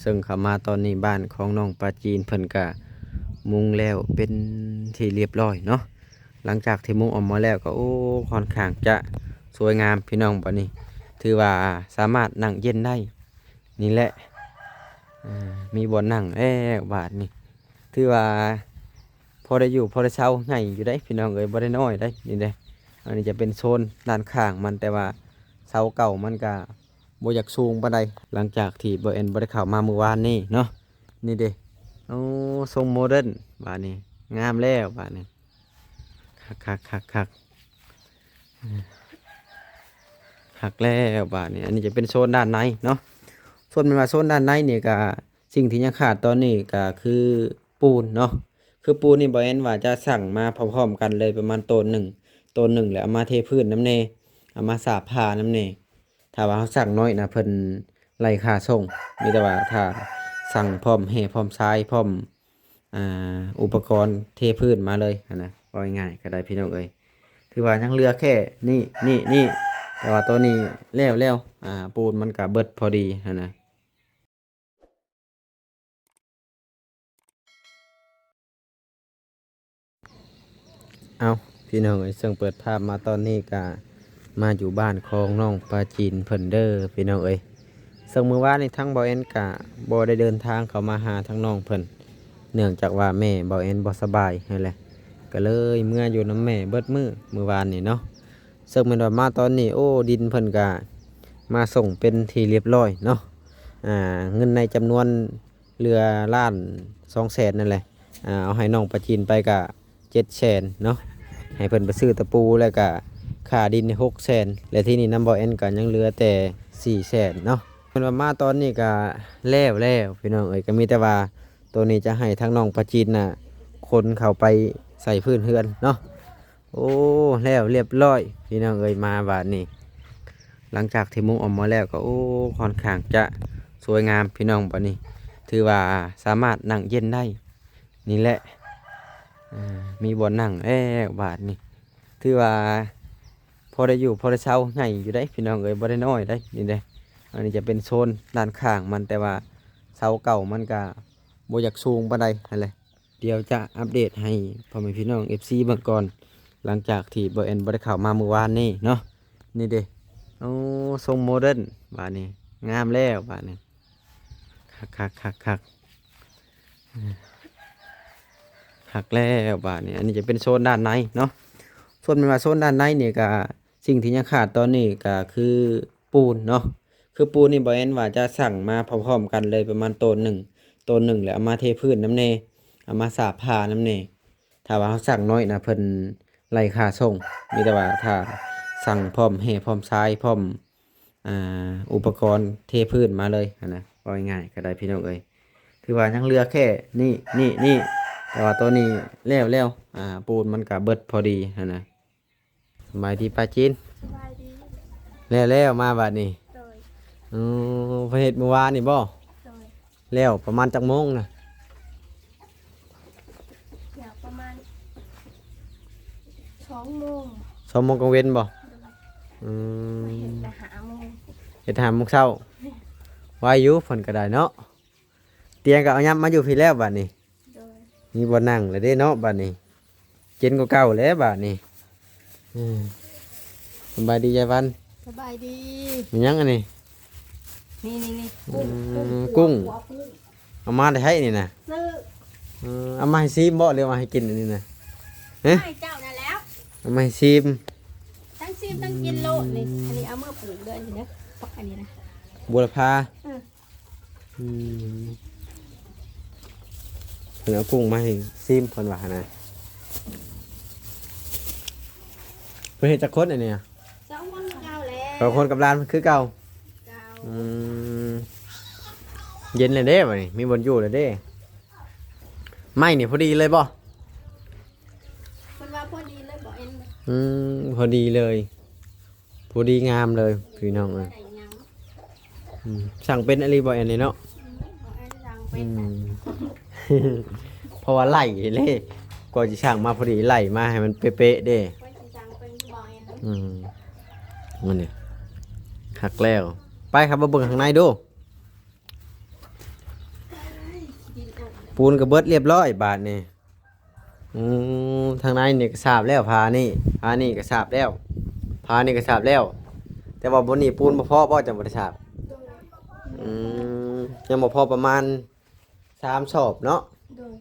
ເຊິ່ງເຂົ້າມາຕອນນີ້ ບ້ານຂອງນ້ອງປາຈີນເພິ່ນກະມຸງແລ້ວເປັນທີ່ລຽບຮ້ອຍເນາະ. ຫຼັງຈາກທີ່ມຸງອອກມາແລ້ວກໍ ໂອ້ ຄ່ອນຂ້າງຈະສວຍງາມພີ່ນ້ອງ. ບັດນີ້ຖືວ່າສາມາດນັ່ງເຢັນໄດ້ນີ້ແຫຼະ. ເອີ ມີບ່ອນນັ່ງແລ້ວບາດນີ້ ຖືວ່າພໍໄດ້ຢູ່ພໍໄດ້ເຊົາ ໃຫຍ່ຢູ່ເດ້ພີ່ນ້ອງເອີຍ ບໍ່ໄດ້ນ້ອຍເດ້. ນີ້ເດ້ ອັນນີ້ຈະເປັນໂຊນດ້ານຂ້າງມັນ ແຕ່ວ່າເສົາເກົ່າມັນກະບໍ່ຢາກສູງປານໃດ ຫຼັງຈາກທີ່ບໍ່ແອນບໍ່ໄດ້ເຂົ້າມາມື້ວານນີ້ເນາະ. ນີ້ເດ້ ໂອ້ ຊົງໂມເດີນ ບາດນີ້ງາມແລ້ວບາດນີ້ ຄັກໆໆໆ ຄັກແລ້ວບາດນີ້. ອັນນີ້ຈະເປັນໂຊນດ້ານໃນເນາະ. ສ່ວນແມ່ນວ່າໂຊນດ້ານໃນນີ້ກະ ສິ່ງທີ່ຍັງຂາດຕອນນີ້ກະຄືປູນເນາະ. ຄືປູນນີ້ ບໍ່ແອນວ່າຈະສັ່ງມາພ້ອມໆກັນເລີຍ ປະມານໂຕນໜຶ່ງ ໂຕນໜຶ່ງ ແລ້ວເອົາມາເທພື້ນນຳແດ່ ເອົາມາສາບຜ້ານຳແດ່. ຖ້າວ່າເຮົາສັ່ງໜ້ອຍນະ ເພິ່ນໄລ່ຄ່າສົ່ງ. ມີແຕ່ວ່າຖ້າສັ່ງພ້ອມແຮ່ ພ້ອມຊາຍ ພ້ອມ ອ່າ ອຸປະກອນເທພື້ນມາເລີຍຫັ້ນນະ ເວົ້າງ່າຍໆກໍໄດ້ພີ່ນ້ອງເອີຍ. ຖືວ່າຍັງເຫຼືອແຄ່ນີ້ ນີ້ ນີ້ ແຕ່ວ່າໂຕນີ້ແລ້ວແລ້ວ ອ່າ ປູນມັນກະເບິດພໍດີຫັ້ນນະ. ເອົ້າ ພີ່ນ້ອງເອີຍ ເຊິ່ງເປີດພາບມາຕອນນີ້ກະມາຢູ່ບ້ານຂອງນ້ອງປາຈີນເພິ່ນເດີພີ່ນ້ອງເອີຍ. ເຊິ່ງມື້ວານນີ້ທາງບໍ່ແອນກະບໍ່ໄດ້ເດີນທາງເຂົ້າມາຫາທາງນ້ອງເພິ່ນ ເນື່ອງຈາກວ່າແມ່ບໍ່ແອນບໍ່ສະບາຍຫັ້ນແຫຼະ ກະເລີຍເມືອຢູ່ນຳແມ່ເບິດມື້ ມື້ວານນີ້ເນາະ. ເຊິ່ງແມ່ນວ່າມາຕອນນີ້ ໂອ້ ດິນເພິ່ນກະມາສົ່ງເປັນທີ່ລຽບຮ້ອຍເນາະ. ອ່າ ເງິນໃນຈຳນວນເຫຼືອລ້ານສອງແສນນັ້ນແຫຼະ ອ່າ ເອົາໃຫ້ນ້ອງປາຈີນໄປກະເຈັດແສນເນາະ ໃຫ້ເພິ່ນໄປຊື້ຕະປູ ແລ້ວກະຄ່າດິນຫົກແສນ ແລະ ທີ່ນີ້ນຳບໍ່ແອນກະຍັງເຫຼືອແຕ່ສີ່ແສນເນາະ. ແມ່ນວ່າມາຕອນນີ້ກະແລ້ວແລ້ວພີ່ນ້ອງເອີຍ ກະມີແຕ່ວ່າໂຕນີ້ຈະໃຫ້ທາງນ້ອງປາຈີນນະ ຂົນເຂົ້າໄປໃສ່ພື້ນເຮືອນເນາະ. ໂອ້ ແລ້ວລຽບຮ້ອຍພີ່ນ້ອງເອີຍ. ມາບາດນີ້ ຫຼັງຈາກທີ່ມຸງອອກມາແລ້ວກໍ ໂອ້ ຄ່ອນຂ້າງຈະສວຍງາມພີ່ນ້ອງ. ບາດນີ້ຖືວ່າສາມາດນັ່ງເຢັນໄດ້ນີ້ແຫຼະ. ເອີ ມີບ່ອນນັ່ງແລ້ວບາດນີ້ ຖືວ່າພໍໄດ້ຢູ່ພໍໄດ້ເຊົາ ໃຫຍ່ຢູ່ເດ້ພີ່ນ້ອງເອີຍ ບໍ່ໄດ້ນ້ອຍເດ້. ນີ້ເດ້ ອັນນີ້ຈະເປັນໂຊນດ້ານຂ້າງມັນ ແຕ່ວ່າເສົາເກົ່າມັນກະບໍ່ຢາກສູງປານໃດຫັ້ນແຫຼະ. ດຽວຈະອັບເດດໃຫ້ພໍ່ແມ່ພີ່ນ້ອງເອັຟຊີເບິ່ງກ່ອນ ຫຼັງຈາກທີ່ບໍ່ແອນບໍ່ໄດ້ເຂົ້າມາມື້ວານນີ້ເນາະ. ນີ້ເດ້ ໂອ້ ຊົງໂມເດີນ ບາດນີ້ງາມແລ້ວບາດນີ້ ຄັກໆໆໆ ຄັກແລ້ວບາດນີ້. ອັນນີ້ຈະເປັນໂຊນດ້ານໃນເນາະ. ສ່ວນແມ່ນວ່າໂຊນດ້ານໃນນີ້ກະ ສິ່ງທີ່ຍັງຂາດຕອນນີ້ກະຄືປູນເນາະ. ຄືປູນນີ້ບໍ່ແອນວ່າຈະສັ່ງມາພ້ອມໆກັນເລີຍ ປະມານໂຕນໜຶ່ງ ໂຕນໜຶ່ງ ແລ້ວເອົາມາເທພື້ນນຳແດ່ ເອົາມາສາບຜ້ານຳແດ່. ຖ້າວ່າເຮົາສັ່ງໜ້ອຍນະ ເພິ່ນໄລ່ຄ່າສົ່ງ. ມີແຕ່ວ່າຖ້າສັ່ງພ້ອມແຮ່ພ້ອມຊາຍພ້ອມ ອ່າ ອຸປະກອນເທພື້ນມາເລີຍຫັ້ນນະ ເວົ້າງ່າຍໆກໍໄດ້ພີ່ນ້ອງເອີຍ. ຖືວ່າຍັງເຫຼືອແຄ່ນີ້ ນີ້ ນີ້ ແຕ່ວ່າໂຕນີ້ແລ້ວແລ້ວ ອ່າ ປູນມັນກະເບິດພໍດີຫັ້ນນະ. ສະບາຍດີປ້າຈີນ. ສະບາຍດີ. ແລ້ວໆ ມາບາດນີ້. ໂດຍ. ອໍ ເພິ່ນເຮັດມື້ວານນີ້ບໍ່? ໂດຍ. ແລ້ວປະມານຈັກໂມງນະ? ແລ້ວປະມານສອງໂມງ. ສອງໂມງກາງເວັນບໍ່? ໂດຍ. ອືມ ເຮັດແຕ່ຫ້າໂມງ ເຮັດຫ້າໂມງເຊົ້າ. ໄວຢູ່ເພິ່ນກໍໄດ້ເນາະ. ຕຽງກໍເອົາຍັບມາຢູ່ພີ້ແລ້ວບາດນີ້. ໂດຍ. ມີບ່ອນນັ່ງແລ້ວເດ້ເນາະບາດນີ້ ເຢັນກວ່າເກົ່າແລ້ວບາດນີ້. ເອີ ສະບາຍດີຍາຍວັນ. ສະບາຍດີ. ແມ່ນຫຍັງອັນນີ້? ນີ້ໆໆ ອືມ ກຸ້ງ ກຸ້ງ ຫົວ ຫົວກຸ້ງ. ເອົາມາແຕ່ໃສນີ້ນະ? ຊື້. ເອີ ເອົາມາໃຫ້ຊີມບໍ່ ຫຼືວ່າໃຫ້ກິນອັນນີ້ນະ? ຮະ? ໃຫ້ເຈົ້ານັ້ນແຫຼ້ວ ເອົາມາໃຫ້ຊີມ. ທັງຊີມທັງກິນໂລດນີ້. ອືມ ອັນນີ້ເອົາເມືອປູເດີ ອັນນີ້ເດີ ບັກອັນນີ້ນະ ບົວລະພາ. ເອີ. ອືມ ເພິ່ນເອົາກຸ້ງມາໃຫ້ຊີມເພິ່ນວ່າຫັ້ນນະ. ເພິ່ນເຮັດຈັກຄົນອັນນີ້? ສອງຄົນຄືເກົ່າແຫຼະ. ສອງຄົນກັບຫຼານຄືເກົ່າ. ເຈົ້າ. ອືມ ເຢັນແລ້ວເດ້ບາດນີ້ ມີບ່ອນຢູ່ແລ້ວເດ້. ໄມ້ນີ້ພໍດີເລີຍບໍ່? ເພິ່ນວ່າພໍດີເລີຍບໍ່ແອນ. ອືມ ພໍດີເລີຍ ພໍດີງາມເລີຍພີ່ນ້ອງເອີຍ. ອືມ ຊ່າງເປັນອີ່ຫຼີບໍ່ແອນນີ້ເນາະ. ອືມ ບໍ່ແອນຊ່າງເປັນ. ອືມ ເພາະວ່າໄລ່ເລີຍ ກວ່າຊິຊ່າງມາພໍດີ ໄລ່ມາໃຫ້ມັນເປະໆເດ້. ກວ່າຊິຊ່າງເປັນບໍ່ແອນ. ອືມ ມັນນີ້ຄັກແລ້ວ. ໄປ ເຂົ້າມາເບິ່ງຂ້າງໃນດູ. ປູນກໍເບິດລຽບຮ້ອຍບາດນີ້. ອືມ ທາງໃນນີ້ກໍສາບແລ້ວ ຝານີ້ ຝານີ້ກໍສາບແລ້ວ ຝານີ້ກໍສາບແລ້ວ. ແຕ່ວ່າບ່ອນນີ້ປູນບໍ່ພໍບໍ່ ຈັ່ງບໍ່ໄດ້ສາບ? ອືມ ຍັງບໍ່ພໍປະມານ ສາມສອບເນາະ. ໂດຍ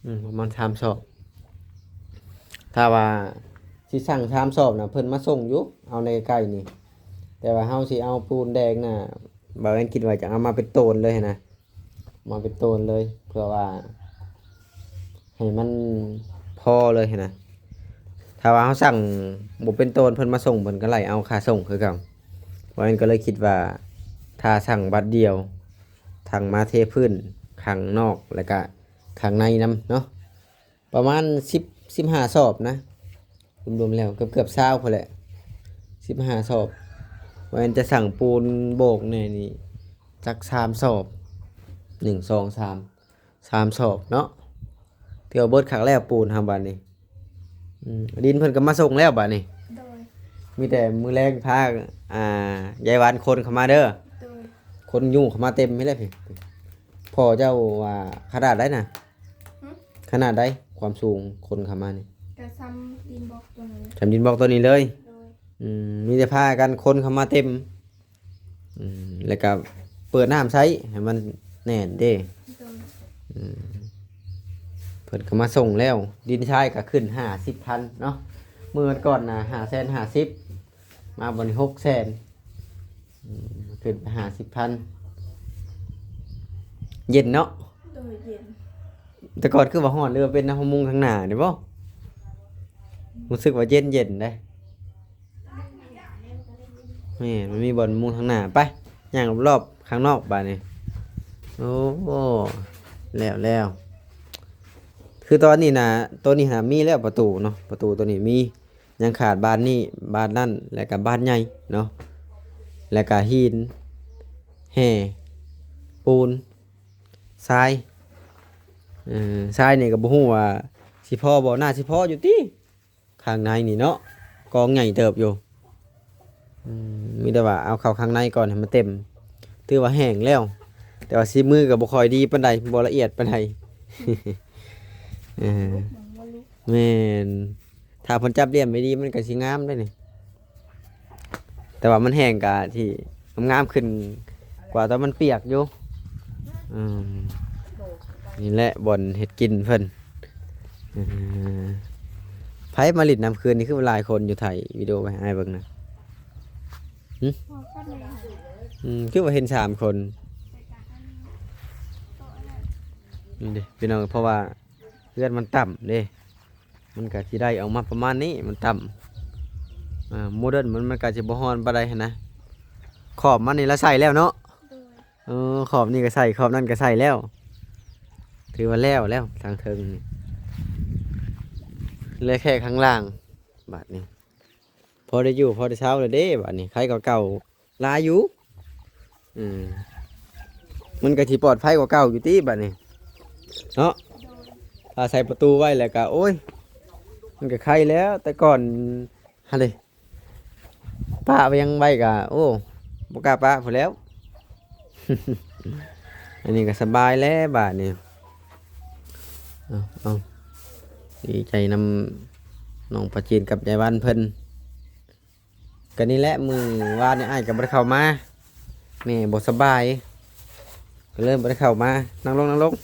ອືມ ປະມານສາມສອບ. ຖ້າວ່າຊິສັ່ງສາມສອບນະ ເພິ່ນມາສົ່ງຢູ່ ເອົາໃນໃກ້ໆນີ້. ແຕ່ວ່າເຮົາຊິເອົາປູນແດງນະ ບ່າວແອນຄິດວ່າຈະເອົາມາເປັນໂຕນເລີຍນະ ມາເປັນໂຕນເລີຍ ເພື່ອວ່າໃຫ້ມັນພໍເລີຍນະ. ຖ້າວ່າເຮົາສັ່ງບໍ່ເປັນໂຕນ ເພິ່ນມາສົ່ງ ເພິ່ນກໍໄລ່ເອົາຄ່າສົ່ງຄືເກົ່າ. ບ່າວແອນກໍເລີຍຄິດວ່າ ຖ້າສັ່ງບັດດຽວ ທັງມາເທພື້ນຂ້າງນອກ ແລ້ວກະຂ້າງໃນນຳເນາະ ປະມານສິບ ສິບຫ້າສອບນະ. ລວມໆແລ້ວເກືອບໆຊາວພຸ້ນແຫຼະ ສິບຫ້າສອບ. ວ່າແມ່ນຈະສັ່ງປູນໂບກແດ່ນີ້ ຈັກສາມສອບ ໜຶ່ງ ສອງ ສາມ ສາມສອບເນາະ. ຖືວ່າເບິດຄັກແລ້ວປູນເຮົາບາດນີ້. ອືມ ດິນເພິ່ນກໍມາສົ່ງແລ້ວບາດນີ້. ໂດຍ ມີແຕ່ມື້ແລງພາ ອ່າ ຍາຍຫວານຂົນເຂົ້າມາເດີ. ໂດຍ ຂົນຍູ້ເຂົ້າມາເຕັມນີ້ແຫຼະ. ພໍ່ເຈົ້າວ່າຂະໜາດໃດນະ? ຫຶ? ຂະໜາດໃດຄວາມສູງຂົນເຂົ້າມານີ້? ກະສ່ຳດິນບລັອກໂຕນັ້ນແຫຼະ ສ່ຳດິນບລັອກໂຕນີ້ເລີຍ. ໂດຍ ອືມ ມີແຕ່ພາກັນຂົນເຂົ້າມາເຕັມ. ອືມ ແລ້ວກໍເປີດນ້ຳໃຊ້ໃຫ້ມັນແໜ້ນເດ້. ໂດຍ ອືມ ເພິ່ນກໍມາສົ່ງແລ້ວ ດິນຊາຍກໍຂຶ້ນຫ້າສິບພັນເນາະ. ມື້ກ່ອນນະຫ້າແສນຫ້າສິບ ມາບັດນີ້ຫົກແສນ ອືມ ຂຶ້ນໄປຫ້າສິບພັນ. ເຢັນເນາະ? ໂດຍ ເຢັນ. ແຕ່ກ່ອນຄືວ່າຮ້ອນ ຫຼືວ່າເປັນນຳຫົວມຸງທາງໜ້ານີ້ບໍ່? ຮູ້ສຶກວ່າເຢັນໆເດ້. ແມ່ນ ມັນມີບ່ອນມຸງທາງໜ້າ. ໄປ ຍ່າງລອບໆຂ້າງນອກບາດນີ້. ໂອ້ ແລ້ວໆ ຄືຕອນນີ້ນະ ໂຕນີ້ຫາມີແລ້ວປະຕູເນາະ ປະຕູໂຕນີ້ມີ. ຍັງຂາດບານນີ້ ບານນັ້ນ ແລ້ວກະບານໃຫຍ່ເນາະ ແລ້ວກະຫີນ ແຮ່ ປູນ ຊາຍ. ເອີ ຊາຍນີ້ກໍບໍ່ຮູ້ວ່າຊິພໍບໍ່ ໜ້າຊິພໍຢູ່ຕິ. ຂ້າງໃນນີ້ເນາະ ກອງໃຫຍ່ເຕີບຢູ່. ອືມ ມີແຕ່ວ່າເອົາເຂົ້າຂ້າງໃນກ່ອນໃຫ້ມັນເຕັມ. ຖືວ່າແຫ້ງແລ້ວ ແຕ່ວ່າສີມືກໍບໍ່ຄ່ອຍດີປານໃດ ບໍ່ລະອຽດປານໃດ. ເອີ ແມ່ນ ຖ້າເພິ່ນຈັບຫຼ່ຽມໄວ້ດີ ມັນກໍຊິງາມເດ້ນີ້. ແຕ່ວ່າມັນແຫ້ງກະທີ່ງາມໆຂຶ້ນກວ່າຕອນມັນປຽກຢູ່. ອືມ ນີ້ແຫຼະບ່ອນເຮັດກິນເພິ່ນ. ເອີ ໃຜມາຫຼິ້ນນຳຄືນນີ້ ຄືວ່າຫຼາຍຄົນຢູ່ ຖ່າຍວິດີໂອໄວ້ໃຫ້ອ້າຍເບິ່ງນະ. ຫຶ? ອືມ ຄືວ່າເຫັນສາມຄົນ. ນີ້ເດ້ພີ່ນ້ອງ ເພາະວ່າເຮືອນມັນຕ່ຳເດ້. ມັນກະຊິໄດ້ອອກມາປະມານນີ້ ມັນຕ່ຳ. ອ່າ ໂມເດີນມັນ ມັນກະຊິບໍ່ຮ້ອນປານໃດຫັ້ນນະ. ຂອບມັນນີ້ລະໃສ່ແລ້ວເນາະ? ໂດຍ. ເອີ ຂອບນີ້ກະໃສ່ ຂອບນັ້ນກະໃສ່ແລ້ວ. ຖືວ່າແລ້ວແລ້ວ ທາງເທິງນີ້ ແລະແຄ່ຂ້າງລ່າງບາດນີ້. ພໍໄດ້ຢູ່ ພໍໄດ້ເຊົາແລ້ວເດ້ບາດນີ້ ໄຄກວ່າເກົ່າຫຼາຍຢູ່. ອືມ ມັນກໍຊິປອດໄພກວ່າເກົ່າຢູ່ຕິບາດນີ້ເນາະ. ຖ້າໃສ່ປະຕູໄວ້ແລ້ວກໍ ໂອ້ຍ ມັນກໍໄຄແລ້ວ. ແຕ່ກ່ອນຫັ້ນເດ້ ປະໄວ້ຫຍັງໄວ້ກໍ ໂອ້ ບໍ່ກ້າປະພຸ້ນແລ້ວ. ອັນນີ້ກໍສະບາຍແລ້ວບາດນີ້. ເອົາ ເອົາ ດີໃຈນຳນ້ອງປາຈີນກັບຍາຍວັນເພິ່ນ. ກໍນີ້ແຫຼະ ມື້ວານນີ້ອ້າຍກໍບໍ່ໄດ້ເຂົ້າມາ ແມ່ບໍ່ສະບາຍ ກໍເລີຍບໍ່ໄດ້ເຂົ້າມາ. ນັ່ງລົງ ນັ່ງລົງ.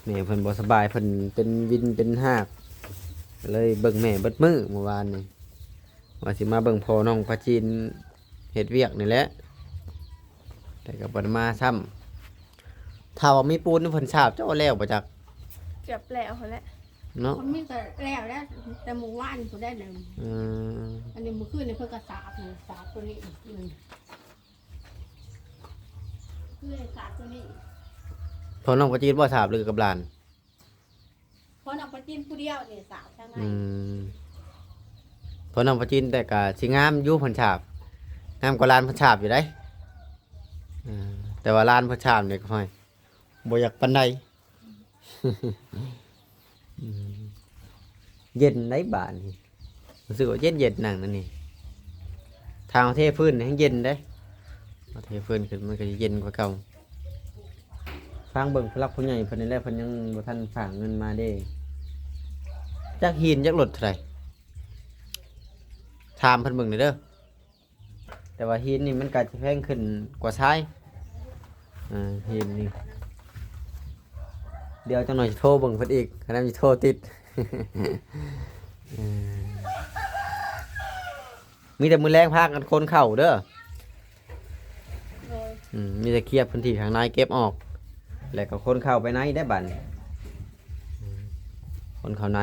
ແມ່ເພິ່ນບໍ່ສະບາຍ ເພິ່ນເປັນວິນເປັນຮາກ ກໍເລີຍເບິ່ງແມ່ເບິດມື້ມື້ວານນີ້. ວ່າຊິມາເບິ່ງພໍ່ນ້ອງປາຈີນເຮັດວຽກນີ້ແຫຼະ ແຕ່ກໍບໍ່ໄດ້ມາຊ້ຳ. ຖ້າວ່າມີປູນເພິ່ນສາບເຈົ້າແລ້ວບໍ່ຈັກ? ເກືອບແລ້ວພຸ້ນແຫຼະເນາະ. ມັນມີກໍແລ້ວແລ້ວ ແຕ່ມື້ວານພຸ້ນແຫຼະ. ອືມ ອັນນີ້ມື້ຄືນນີ້ເພິ່ນກໍສາບ ສາບຕົວນີ້ ອືມ ຄືສາບຕົວນີ້. ພໍ່ນ້ອງປາຈີນບໍ່ສາບ ຫຼືກັບຫຼານ? ພໍ່ນ້ອງປາຈີນຜູ້ດຽວນີ້ສາບທາງໃນ. ອືມ ພໍ່ນ້ອງປາຈີນແຕ່ກະຊິງາມຢູ່ ເພິ່ນສາບ ງາມກວ່າຫຼານເພິ່ນສາບຢູ່ເດ້. ເອີ ແຕ່ວ່າຫຼານເພິ່ນສາບນີ້ ໂອ້ຍ ບໍ່ຢາກປານໃດ. ອືມ ເຢັນໄດ໋ບາດນີ້ ຮູ້ສຶກວ່າເຢັນໆ ນັ່ງນັ້ນນີ້. ຖ້າເຮົາເທພື້ນແຮ່ງເຢັນເດ້ ເຮົາເທພື້ນຂຶ້ນມັນກໍຊິເຢັນກວ່າເກົ່າ. ຟັງເບິ່ງຜູ້ຫຼັກຜູ້ໃຫຍ່ເພິ່ນນີ້ແຫຼະ ເພິ່ນຍັງບໍ່ທັນຝາກເງິນມາເດ້. ຈັກຫີນຈັກລົດເທົ່າໃດ ຖາມເພິ່ນເບິ່ງແດ່ເດີ. ແຕ່ວ່າຫີນນີ້ມັນກະຈະແພງຂຶ້ນກວ່າຊາຍ ອ່າ ຫີນນີ້. ດຽວຈັກໜ່ອຍຊິໂທເບິ່ງເພິ່ນອີກ ຄັນແມ່ນຊິໂທຕິດ. ເອີ ມີແຕ່ມື້ແລງພາກັນຂົນເຂົ້າເດີ. ໂດຍ ອືມ ມີແຕ່ເຄຍພື້ນທີ່ຂ້າງໃນເກັບອອກ ແລ້ວກໍຂົນເຂົ້າໄປໃນໄດ້ບາດນີ້. ອືມ ຂົນເຂົ້າໃນ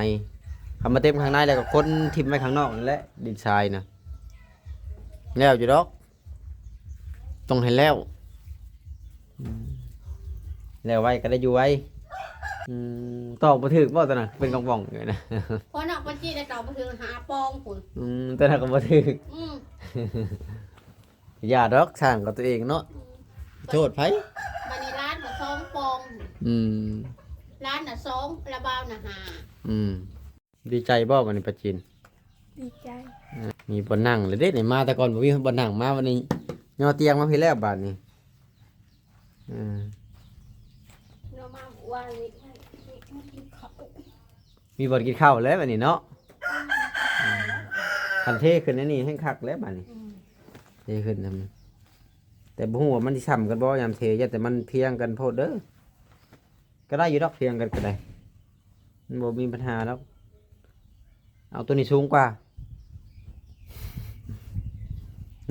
ຄັນມາເຕັມຂ້າງໃນແລ້ວກໍຂົນຖິ້ມໄວ້ຂ້າງນອກນັ້ນແຫຼະ ດິນຊາຍນະ. ແລ້ວຢູ່ດອກ ຕ້ອງໃຫ້ແລ້ວ. ອືມ ແລ້ວໄວກໍໄດ້ຢູ່ໄວ. ອືມ ຕອກບໍ່ຖືກບໍ່ຕົວນັ້ນ ເປັນກອງປ່ອງຢູ່ນະ. ພໍນອກປະຈີໄດ້ຕອກບໍ່ຖືກ ຫາປອງພຸ້ນ. ອືມ ຕົວນັ້ນກໍບໍ່ຖືກ. ອືມ ຢ່າດອກ ສ້າງກັບຕົວເອງເນາະ. ອືມ ໂທດໃຜ? ບາດນີ້ລ້ານລະສອງປອງ. ອືມ ລ້ານລະສອງ ລະບ່າວນະຫ້າ. ອືມ ດີໃຈບໍ່ບາດນີ້ປາຈີນ? ດີໃຈ. ເອີ ມີບ່ອນນັ່ງແລ້ວເດ້ນີ້ ມາແຕ່ກ່ອນບໍ່ມີບ່ອນນັ່ງ ມາບາດນີ້ຍໍຕຽງມາພີ້ແລ້ວບາດນີ້. ເອີ ເຮົາມາວານນີ້ ມີບ່ອນກິນເຂົ້າແລ້ວບາດນີ້ເນາະ. ອືມ ຄັນເທຂຶ້ນອັນນີ້ແຮ່ງຄັກແລ້ວບາດນີ້. ອືມ ເທຂຶ້ນນຳ ແຕ່ບໍ່ຮູ້ວ່າມັນຊິຊ່ຳກັນບໍ່ຍາມເທ ຢ້ານແຕ່ມັນພຽງກັນໂພດເດີ. ກໍໄດ້ຢູ່ດອກ ພຽງກັນກໍໄດ້ ມັນບໍ່ມີບັນຫາດອກ. ເອົາຕົວນີ້ສູງກວ່າ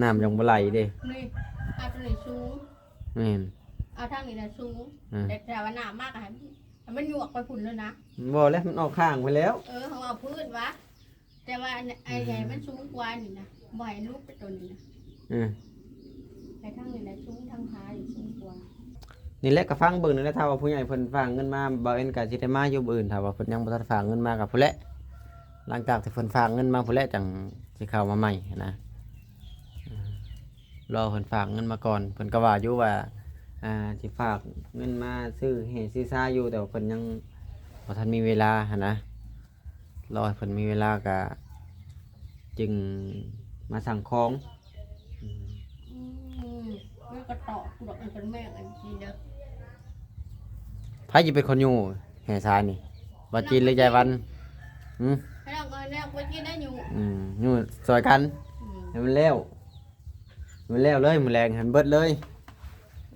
ນ້ຳຍັງບໍ່ໄຫຼເດ້. ນີ້ ເອົາຕົວນີ້ສູງ. ແມ່ນ ເອົາທາງນີ້ນະສູງ. ອືມ ແຕ່ ແຕ່ວ່ານ້ຳມາກະໃຫ້ ໃຫ້ມັນຍວກໄປພຸ້ນເລີຍນະ. ບໍ່ແລ້ວ ມັນອອກຂ້າງໄປແລ້ວ. ເອີ ເຮົາເອົາພື້ນວະ. ແຕ່ວ່າອັນ ອືມ ໃຫ້ມັນສູງກວ່ານີ້ນະ ບໍ່ໃຫ້ຫຼຸດໄປຕົວນີ້ນະ. ອືມ ໃຫ້ທາງນີ້ນະສູງ ທາງຂານີ້ສູງກວ່າ. ນີ້ແຫຼະ ກໍຟັງເບິ່ງນີ້ແຫຼະ ຖ້າວ່າຜູ້ໃຫຍ່ເພິ່ນຝາກເງິນມາ ບ່າວແອນກໍຊິໄດ້ມາຢູ່ມື້ອື່ນ. ຖ້າວ່າເພິ່ນຍັງບໍ່ທັນຝາກເງິນມາກໍພຸ້ນແຫຼະ ຫຼັງຈາກທີ່ເພິ່ນຝາກເງິນມາພຸ້ນແຫຼະ ຈັ່ງຊິເຂົ້າມາໃໝ່ນະ. ອ່າ ລໍເພິ່ນຝາກເງິນມາກ່ອນ. ເພິ່ນກໍວ່າຢູ່ວ່າ ອ່າ ຊິຝາກເງິນມາຊື້ແຮ່ຊື້ຊາຢູ່ ແຕ່ວ່າເພິ່ນຍັງບໍ່ທັນມີເວລາຫັ້ນນະ. ລໍໃຫ້ເພິ່ນມີເວລາກະຈຶ່ງມາສັ່ງຂອງ. ອືມ ອືມ ມັນກະຕອກດອກ ອັນເປັນແມງອັນຈີນເດີ. ໃຜຊິເປັນຄົນຍູ້ແຮ່ຊາຍນີ້ ວ່າຈີນຫຼືຍາຍວັນ? ຫືມ ໃຫ້ນ້ອງເອີຍ ແນວບໍ່ຈີນໄດ້ຍູ້. ອືມ ຍູ້ຊ່ອຍກັນ. ອືມ ໃຫ້ມັນແລ້ວ ມັນແລ້ວເລີຍ ມື້ແລງໃຫ້ມັນເບິດເລີຍ.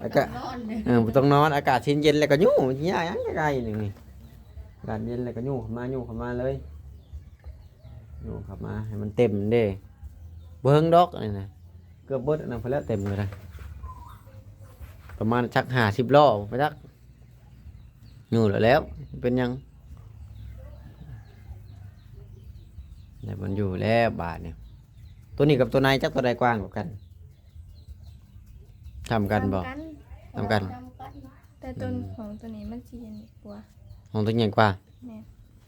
ອາກາດ ບໍ່ຕ້ອງນອນເດີ ເອີ ບໍ່ຕ້ອງນອນ ອາກາດເຢັນໆ ແລ້ວກໍຍູ້ ມັນຊິຍາກຫຍັງ ໃກ້ໆ ນີ້ ອາກາດເຢັນແລ້ວກໍຍູ້ເຂົ້າມາ ຍູ້ເຂົ້າມາເລີຍ ຍູ້ເຂົ້າມາໃຫ້ມັນເຕັມເດ້. ບໍ່ເຖິງດອກອັນນີ້ນະ ເກືອບເບິດອັນນັ້ນພຸ້ນແລ້ວ ເຕັມເລີຍນະ ປະມານຈັກຫ້າສິບລໍ້ໄປຈັກ. ຢູ່ແລ້ວ ເປັນຫຍັງ ໄດ້ບ່ອນຢູ່ແລ້ວບາດນີ້. ໂຕນີ້ກັບໂຕໃນຈັກໂຕໃດກວ້າງກວ່າກັນ? ສ່ຳກັນບໍ່? ສ່ຳກັນ ສ່ຳກັນ ສ່ຳກັນ ແຕ່ໂຕ ອືມ ຂອງໂຕນີ້ມັນຊິໃຫຍ່ກວ່າ. ຂອງໂຕໃຫຍ່ກວ່າ? ແມ່ນ.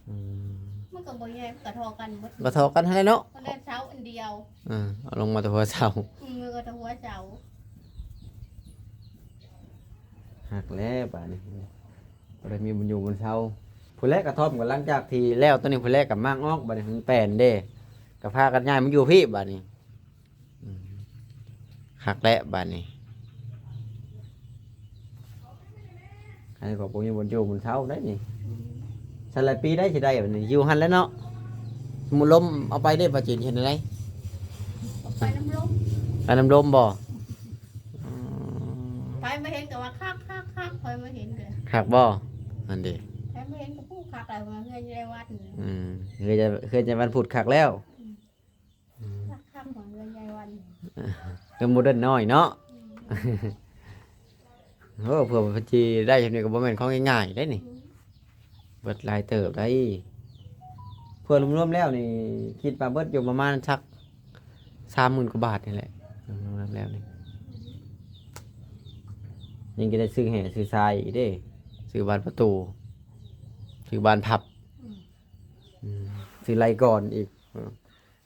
ອືມ ມັນກໍບໍ່ໃຫຍ່ ມັນກໍທໍ່ກັນໝົດ ກໍທໍ່ກັນຫັ້ນແຫຼະເນາະ ມັນໄດ້ເສົາອັນດຽວ. ເອີ ເອົາລົງມາແຕ່ຫົວເສົາ. ອືມ ມັນກໍແຕ່ຫົວເສົາ. ຮັກແລ້ວບາດນີ້ ບໍ່ໄດ້ມີບ່ອນຢູ່ບ່ອນເຊົາ. ຜູ້ແລກກະທ່ອມ ກໍຫຼັງຈາກທີ່ແລ້ວຕົວນີ້ ຜູ້ແລກກໍມາງອອກ ບາດນີ້ມັນແປນເດ້ ກໍພາກັນຍ້າຍມາຢູ່ພີ້ບາດນີ້. ອືມ ຄັກແລ້ວບາດນີ້ ອັນນີ້ກໍບໍ່ມີບ່ອນຢູ່ບ່ອນເຊົາໄດ໋ນີ້. ອືມ ຊັ້ນລະປີໃດຊິໄດ້ບາດນີ້ ຢູ່ຫັ້ນແຫຼະເນາະ. ສົມມຸດລົມເອົາໄປເດ້ ປາຈີນເຮັດແນວໃດ? ໄປນຳລົມ ໄປນຳລົມບໍ່? ອືມ ໃຜມາເຫັນກໍວ່າຄັກໆໆ ໃຜມາເຫັນກໍ ຄັກບໍ່? ອັນເດ ໃຜມາເຫັນກໍຜູ້ຄັກແລ້ວ ວ່າເຮືອນຍາຍວັນ. ອືມ ເຮືອນຍາຍ ເຮືອນຍາຍວັນພຸດຄັກແລ້ວ. ອືມ ອືມ ຄັກໆ ຂອງເຮືອນຍາຍວັນ ກໍໂມເດີນໜ້ອຍເນາະ. ອືມ ໂອ້ ເພື່ອເພິ່ນຊິໄດ້ຊ່ຳນີ້ກໍບໍ່ແມ່ນຂອງງ່າຍໆໄດ໋ນີ້. ອືມ ເບິດຫຼາຍເຕີບໄດ໋ ເພື່ອລວມໆແລ້ວນີ້ ຄິດວ່າເບິດຢູ່ປະມານສັກສາມໝື່ນກວ່າບາດນີ້ແຫຼະ ລວມໆແລ້ວນີ້. ຍັງຈະໄດ້ຊື້ແຮ່ຊື້ຊາຍອີກເດ້ ຊື້ບານປະຕູ ຊື້ບານພັບ ອືມ ອືມ ຊື້ໄລ່ກ່ອນອີກ. ເອີ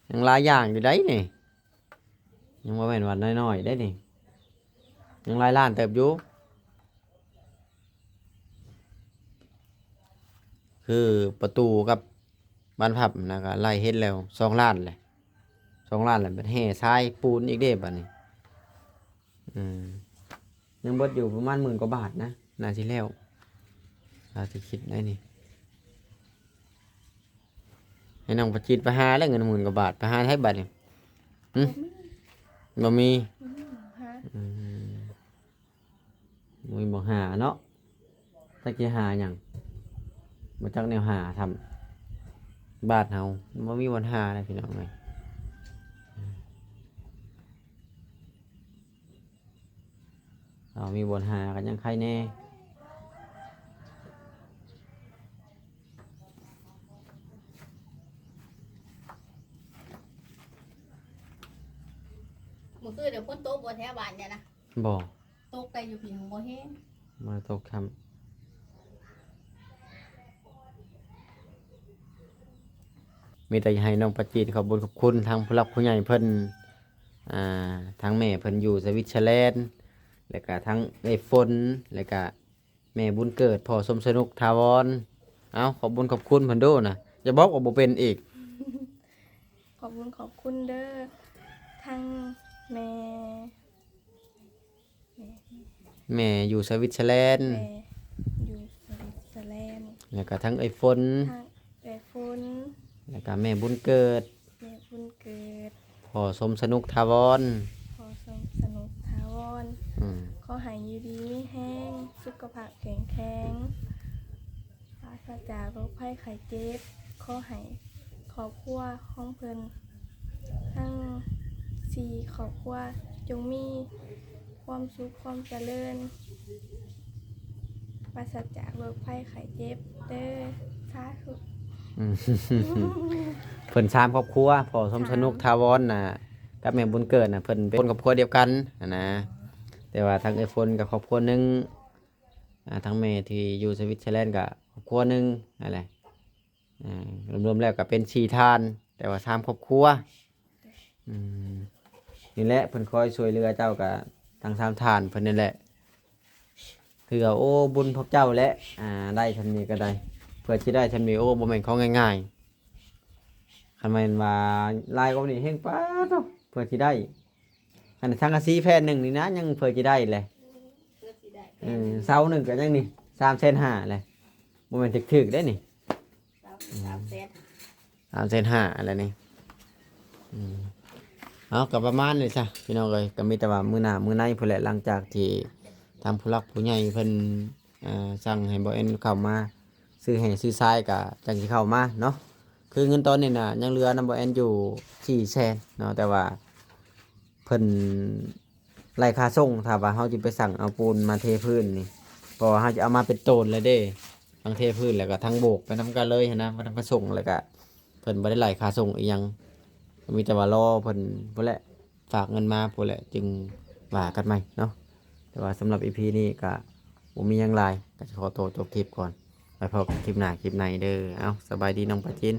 ຍັງຫຼາຍຢ່າງຢູ່ໄດ໋ນີ້ ຍັງບໍ່ແມ່ນວ່ານ້ອຍໆໄດ໋ນີ້ ຍັງຫຼາຍລ້ານເຕີບຢູ່. ຄືປະຕູກັບບານພັບນະ ກໍໄລ່ເຮັດແລ້ວສອງລ້ານແຫຼະ ສອງລ້ານແລ້ວ ແມ່ນແຮ່ຊາຍປູນອີກເດ້ບາດນີ້. ອືມ ຍັງເບິດຢູ່ປະມານໝື່ນກວ່າບາດນະ ໜ້າຊິແລ້ວ ໜ້າຊິຄິດໄດ້ນີ້ ໃຫ້ນ້ອງປາຈີນໄປຫາແລ້ວ ເງິນໝື່ນກວ່າບາດ ໄປຫາໃສບາດນີ້? ຫຶ? ບໍ່ມີ ບໍ່ມີ ບໍ່ມີ ຫາ ອືມ ບໍ່ມີບ່ອນຫາເນາະ ຈັກຊິຫາຫຍັງ ບໍ່ຈັກແນວຫາຊ້ຳ ບ້ານເຮົາບໍ່ມີບ່ອນຫາແລ້ວ ພີ່ນ້ອງເອີຍ. ເຮົາມີບ່ອນຫາກໍຍັງໄຄແດ່. ມື້ຄືນນີ້ຝົນຕົກບໍ່ແຖວບ້ານເຈົ້ານະ? ບໍ່ ຕົກແຕ່ຢູ່ພີ້ ບໍ່ແຮງ ບໍ່ໄດ້ຕົກຊ້ຳ. ມີແຕ່ໃຫ້ນ້ອງປາຈີນຂອບບຸນຂອບຄຸນທາງຜູ້ຫຼັກຜູ້ໃຫຍ່ເພິ່ນ ອ່າ ທາງແມ່ເພິ່ນຢູ່ສະວິດເຊີແລນ ແລ້ວກະທາງເອື້ອຍຝົນ ແລ້ວກະແມ່ບຸນເກີດ ພໍ່ສົມສະໜຸກ ຖາວອນ. ເອົ້າ ຂອບບຸນຂອບຄຸນເພິ່ນດູນະ ຢ່າບອກວ່າບໍ່ເປັນອີກ. ຂອບບຸນຂອບຄຸນເດີ ທັງແມ່ ແມ່ຢູ່ສະວິດເຊີແລນ ແມ່ຢູ່ສະວິດເຊີແລນ ແລ້ວກະທັງເອື້ອຍຝົນ ທັງເອື້ອຍຝົນ ແລ້ວກະແມ່ບຸນເກີດ ແມ່ບຸນເກີດ ພໍ່ສົມສະໜຸກ ຖາວອນ ພໍ່ສົມສະໜຸກ ຖາວອນ. ອືມ ຂໍໃຫ້ຢູ່ດີມີແຮງ ສຸຂະພາບແຂງແຂງ ປາສະຈາກໂລກໄພໄຂ້ເຈັບ. ຂໍໃຫ້ຄອບຄົວຂອງເພິ່ນທັງສີ່ຄອບຄົວ ຈົ່ງມີຄວາມສຸກຄວາມຈະເລີນ ປາສະຈາກໂລກໄພໄຂ້ເຈັບເດີ ສາທຸ. ອືມ ເພິ່ນສາມຄອບຄົວ ພໍ່ສົມສະໜຸກ ຖາວອນນະ ກັບແມ່ບຸນເກີດນະ ເພິ່ນເປັນຄົນຄອບຄົວດຽວກັນຫັ້ນນະ ແຕ່ວ່າທາງເອື້ອຍຝົນກໍຄອບຄົວໜຶ່ງ ອ່າ ທາງແມ່ທີ່ຢູ່ສະວິດເຊີແລນກໍຄອບຄົວໜຶ່ງຫັ້ນແຫຼະ. ອ່າ ລວມໆແລ້ວກໍເປັນສີ່ທ່ານ ແຕ່ວ່າສາມຄອບຄົວ. ອືມ ນີ້ແຫຼະ ເພິ່ນຄອຍຊ່ວຍເຫຼືອເຈົ້າກໍທັງສາມທ່ານເພິ່ນນີ້ແຫຼະ. ຖືວ່າ ໂອ້ ບຸນພວກເຈົ້າແຫຼະ ອ່າ ໄດ້ຊ່ຳນີ້ກໍໄດ້ ເພື່ອຊິໄດ້ຊ່ຳນີ້ ໂອ້ ບໍ່ແມ່ນຂອງງ່າຍໆ. ຄັນແມ່ນວ່າຫຼາຍກວ່ານີ້ແຮງ ປາດໂທ້ ເພື່ອຊິໄດ້ ອັນສັງກະສີແຜ່ນໜຶ່ງນີ້ນະ ຍັງເພື່ອຊິໄດ້ແຫຼະ. ເອີ ເສົາໜຶ່ງກໍຍັງນີ້ ສາມແສນຫ້າແຫຼະ ບໍ່ແມ່ນຖືກໆເດ້ນີ້ ສາມແສນຫ້າແຫຼະນີ້. ອືມ ເອົາ ກໍປະມານນີ້ຊະພີ່ນ້ອງເອີຍ ກໍມີແຕ່ວ່າມື້ໜ້າມື້ໃນພຸ້ນແຫຼະ ຫຼັງຈາກທີ່ທາງຜູ້ຫຼັກຜູ້ໃຫຍ່ເພິ່ນ ເອີ ສັ່ງໃຫ້ບໍ່ແອນເຂົ້າມາ ຊື້ແຮ່ຊື້ຊາຍກະຈັ່ງຊິເຂົ້າມາເນາະ. ຄືເງິນຕອນນີ້ນະ ຍັງເຫຼືອນຳບໍ່ແອນຢູ່ສີ່ແສນເນາະ ແຕ່ວ່າເພິ່ນໄລ່ຄ່າສົ່ງ ຖ້າວ່າເຮົາຊິໄປສັ່ງເອົາປູນມາເທພື້ນນີ້ ເພາະວ່າເຮົາຈະເອົາມາເປັນໂຕນເລີຍເດ້ ທັງເທພື້ນ ແລ້ວກະທັງໂບກໄປນຳກັນເລີຍຫັ້ນນະ ມານຳຄ່າສົ່ງ ແລ້ວກະເພິ່ນບໍ່ໄດ້ໄລ່ຄ່າສົ່ງອີ່ຫຍັງ ມີແຕ່ວ່າລໍເພິ່ນພຸ້ນແຫຼະ ຝາກເງິນມາພຸ້ນແຫຼະ ຈຶ່ງວ່າກັນໃໝ່ເນາະ. ແຕ່ວ່າສຳລັບອີພີນີ້ກະບໍ່ມີຫຍັງຫຼາຍ ກະຊິຂໍໂຕຈົບຄລິບກ່ອນ ໄວ້ພໍ້ກັນຄລິບໜ້າຄລິບໃນເດີ. ເອົາ ສະບາຍດີນ້ອງປາຈີນ.